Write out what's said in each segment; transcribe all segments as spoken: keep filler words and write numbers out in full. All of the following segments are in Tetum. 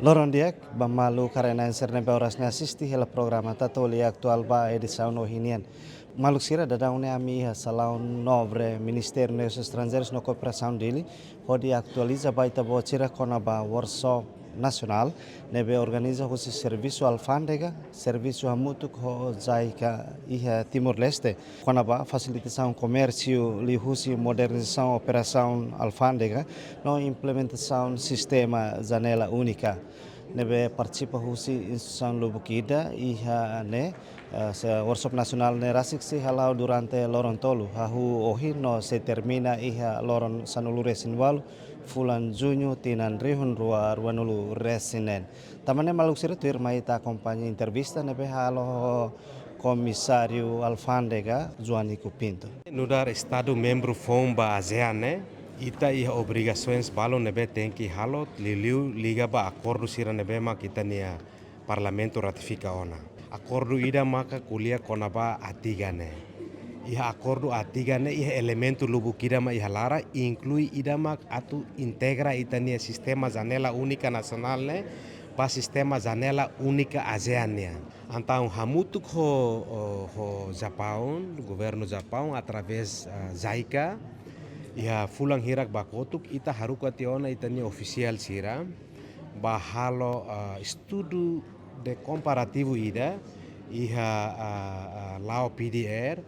Loron di'ak ba maluk karenan sira ne'ebé oras ne'e asiste hela programa Tatoli Atuál ba edisaun ohin nian. Maluk sira, daudaun ne'e ami iha Salaun Nobre, Ministériu Negósius Estranjeirus no Kooperasaun Dili, hodi atualiza ba ita-boot sira kona-ba workshop nasionál ne'ebé organiza husi servisu alfándega, servisu hamutuk ho JICA iha Timor-Leste, kona-ba fasilitasaun komérsiu liuhusi modernizasaun operasaun alfándega no implementasaun sistema janela únika, ne'ebé partisipa husi instituisaun lubuk ida iha ne'e. Eh, se workshop nasionál ne'e rasik sei hala'o durante loron tolu, hahú ohin no sei termina iha loron sanulu-resin-ualu fulan Juñu tinan rihun rua ruanulu-resin-neen. Tanba ne'e maluk sira, tuirmai ita akompaña entrevista ne'ebé halo ho Komisáriu Alfándega, João Nico Pinto. Nu'udar Estadu membru foun ba ASEAN ne'e, ita iha obrigasoens balu ne'ebé tenke halo, liuliu liga ba akordu sira ne'ebé mak ita-nia Parlamentu ratifika ona. Akordu ida maka ko'alia kona-ba Atiga ne'e. Iha akordu Atiga ne'e iha elementu lubuk ida mak iha laran, inklui ida mak atu integra ita-nia sistema janela únika nasionál ne'e ba sistema janela únika ASEAN nian. Entaun hamutuk ho, ho, ho Japaun, governu Japaun através, ah, JICA, iha fulan hirak ba kotuk ita haruka tiha ona ita-nia ofisiál sira ba halo, ah, estudu de komparativu ida iha, ah, ah, la'o P D R,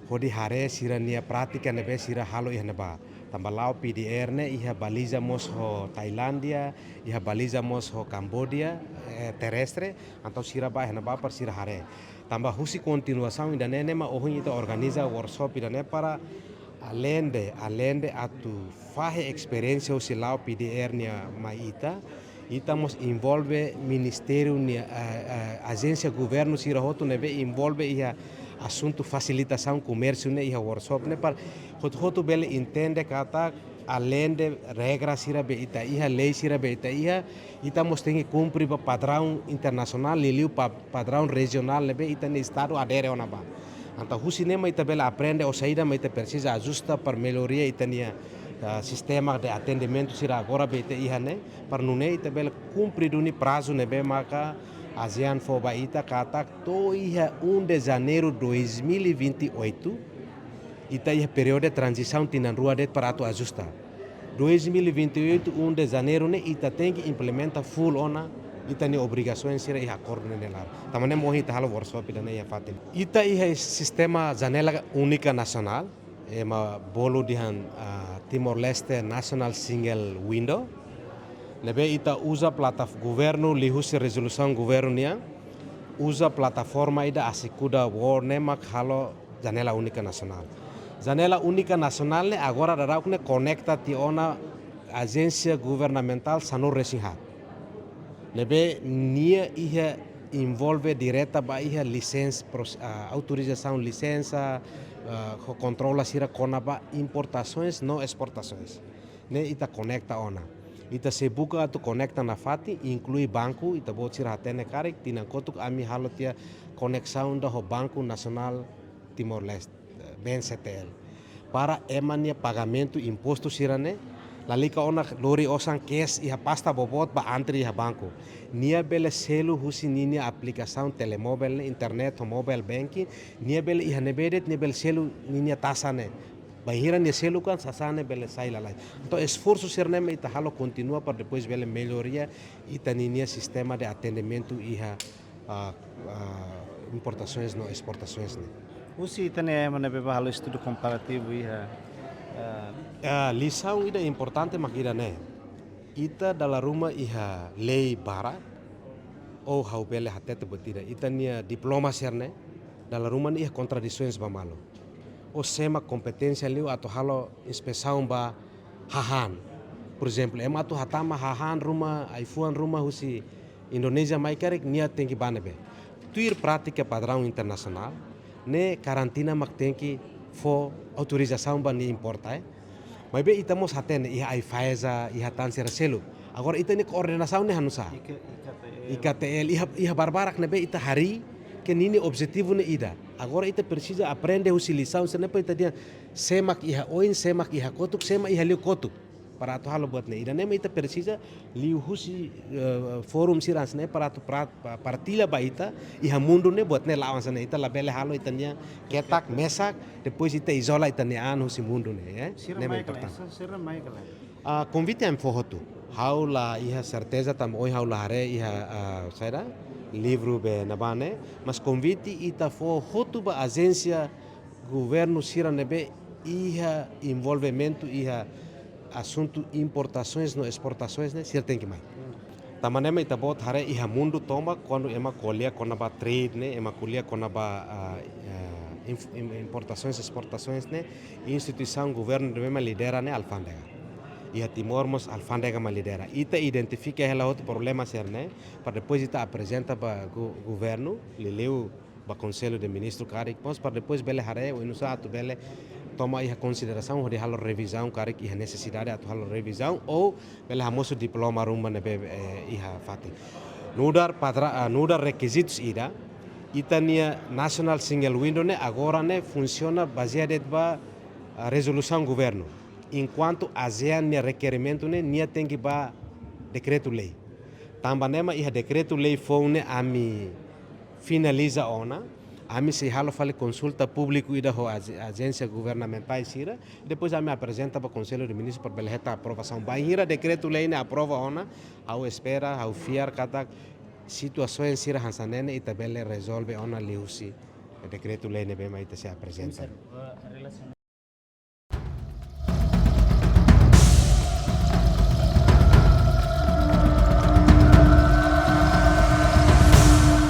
hodi haree sira-nia prátika ne'ebé sira halo iha ne'ebá. Tanba la'o P D R ne'e iha baliza mós ho Tailándia, iha baliza mós ho Kamboja, eh, terrestre, entaun sira bá iha ne'ebá para sira haree. Tanba husi kontinuasaun ida-ne'e ne'e mak ohin ita organiza workshop ida-ne'e para aleinde, aleinde atu fahe esperiénsia husi la'o P D R nian mai ita, ita mós envolve ministériu nian, eh, eh, ajénsia governu sira hotu ne'ebé envolve iha asuntu fasilitasaun komérsiu ne'e iha workshop ne'e para hotu-hotu bele entende katak aleinde regra sira be ita iha, lei sira be ita iha, ita mós tenke kumpre ba padraun internasionál, liuliu pa-, padraun rejionál ne'ebé ita-nia estadu adere ona ba. Entaun husi ne'e mak ita bele aprende oinsá ida mak ita presiza ajusta para melloria ita-nia, ah, sistema de atendimentu sira agora be ita iha ne'e, para nune'e ita bele kumpre duni prazu ne'ebé maka ASEAN fó ba ita katak to'o iha um de janeiro dois mil e vinte e oito, ita iha períodu tranzisaun tinan rua de'it para atu ajusta. Dois mil e vinte e oito, um de janeiro ne'e ita tenke implementa full ona ita-nia obrigasoens sira iha akordu ne'e laran. Tanba ne'e mak ohin ita halo workshop ida-ne'e iha fatin. Ita iha sistema janela únika nasionál, ema bolu dehan, ah, Timor-Leste National Single Window. Ne'ebé ita uza plataf-, governu liuhusi rezolusaun governu nian, uza plataforma ida Asikuda World ne'e mak halo janela únika nasionál. Janela únika nasionál ne'e agora daudauk ne'e konekta tiha ona ajénsia governamentál sanulu-resin-haat. Ne'ebé nia iha envolve direta ba iha lisensa, pros-, ah, autorizasaun lisensa, ah, ho kontrola sira kona-ba importasoens no esportasoens. Ne'e ita konekta ona. Ita sei buka atu konekta nafatin, inklui banku, ita-boot sira hatene karik, tinan kotuk ami halo tiha koneksaun ida ho Banku Nasionál Timor-Leste, B N C T L. Para ema nia pagamentu impostu sira-ne'e, lalika ona lori osan cash iha pasta boboot bá antri iha banku. Nia bele selu husi ninia aplikasaun telemovel ne'e, internet ho mobile banking, nia bele iha ne'ebé de'it, nia bele selu ninia taxa ne'e. Bainhira nia selu kan, sasán ne'e bele sai lalais. Entaun esforsu sira-ne'e mak ita halo kontinua para depois bele melloria ita ninia sistema de atendimentu iha, ah, ah, importasoens no esportasoens ne'e. Husi ita-nia ema ne'ebé bá halo estudu komparativu iha, ah, ah, lisaun ida importante mak ida-ne'e. Ita dala ruma iha lei barak, ou ha'u bele hatete buat ida. Ita-nia diploma sira-ne'e, dala ruma ne'e iha kontradisoens ba malu. Ou sé mak kompeténsia liu atu halo inspesaun ba hahán. Por ezemplu, ema atu hatama hahán ruma, ai-fuan ruma husi Indonézia mai karik, nia tenke bá ne'ebé. Tuir prátika padraun internasionál, ne'e karantina mak tenke fó autorizasaun ba nia importa, eh. Maibé ita mós hatene, iha AIFAESA, iha tan sira seluk. Agora ita-nia koordenasaun ne'e hanusá? I K T L. I K T L, iha, iha barbarak ne'ebé ita harii, ke ninia objetivu ne'e ida. Agora ita presiza aprende husi lisaun sira-ne'e para ita dehan sé mak iha oin, sé mak iha kotuk, sé mak iha liu kotuk. para atu halo buat ne'e. Ida-ne'e mak ita presiza liuhusi, eh, forum sira hanesan ne'e para atu pra-, pa-, partilla ba ita, iha mundu ne'e buat ne'e la'o hanesan ne'e, ita labele halo ita-nia ketak mesak, depois ita izola ita-nia an husi mundu ne'e, eh. Sira Ne'e mak mai kala, importante. Sira mai kala. Ah, konvite ami fó hotu. Ha'u la iha serteza tanba ohin ha'u la haree iha, ah, saida, livru be ne'ebá ne'e, mas konvite ita fó hotu ba ajénsia governu sira ne'ebé iha envolvimentu iha asuntu importasoens no esportasoens ne'e, sira tenke mai. Tanba ne'e mak ita-boot haree iha mundu tomak, kuandu ema ko'alia kona-ba trade ne'e, ema ko'alia kona-ba, ah, eh, inf-, im-, importasoens, esportasoens ne'e, instituisaun governu ne'ebé mak lidera ne'e alfándega. Iha Timor mós alfándega mak lidera. Ita identifika hela hotu problema sira-ne'e, para depois ita aprezenta ba go-, governu, liuliu ba Konsellu de Ministru karik mós, para depois bele haree oinsá atu bele toma iha konsiderasaun hodi halo revizaun karik iha nesesidade atu halo revizaun ou bele hamosu diploma ruma ne'ebé, eh, iha fatin. Nu'udar padra-, ah, nu'udar rekizitus ida, ita-nia National Single Window ne'e agora ne'e funsiona bazeia de'it ba, ah, rezolusaun governu. Enkuantu ASEAN nia rekerimentu ne'e, nia tenke ba dekretu-lei. Tanba ne'e mak iha dekretu-lei foun ne'e ami finaliza ona, ami sei halo fali konsulta públiku ida ho aje-, ajénsia governamentál sira, depois ami aprezenta ba Konsellu de Ministru para bele hetan aprovasaun. Bainhira dekretu-lei ne'e aprova ona, ha'u espera, ha'u fiar katak situasaun sira hanesan ne'e ne'e ita bele rezolve ona liuhusi dekretu-lei ne'ebé mak ita sei aprezenta.